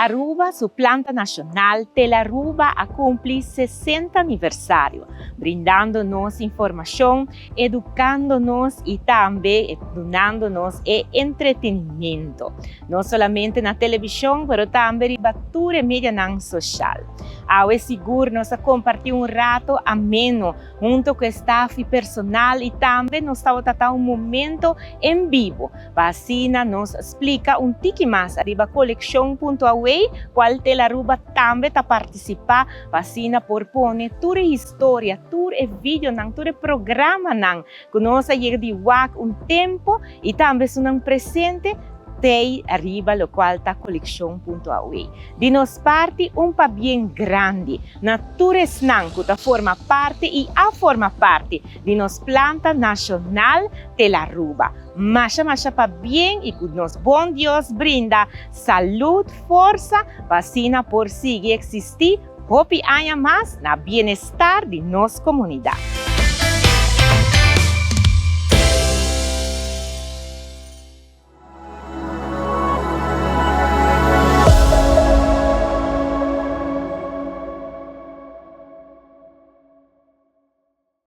Aruba su planta nacional Telaruba a cumpli 60 aniversario, brindando nos informacion, educando nos y tambe dunando nos e entretenimento. No solamente na television, pero tambe riba tur e medianan social. Awe sigur nos a comparti un rato ameno hunto cu e staff y personal y tambe nos tabata ta un momento en bibo pa asina nos splica un tiki mas ariba Coleccion punto Away, cual Telaruba tambe ta participa pa asina por pone tur e historia, tur e videonan, tur e programanan cu nos a yega di wak un tempo y tambe esunnan presente tey ariba locual ta Coleccion punto Away. Di nos parti un pabien grandi na tur esnan cu ta forma parti y a forma parti di nos planta nacional Telaruba. Masha masha pabien y cu nos bon Dios brinda salud, forsa pa asina por sigui existi hopi aña mas na bienestar di nos comunidad.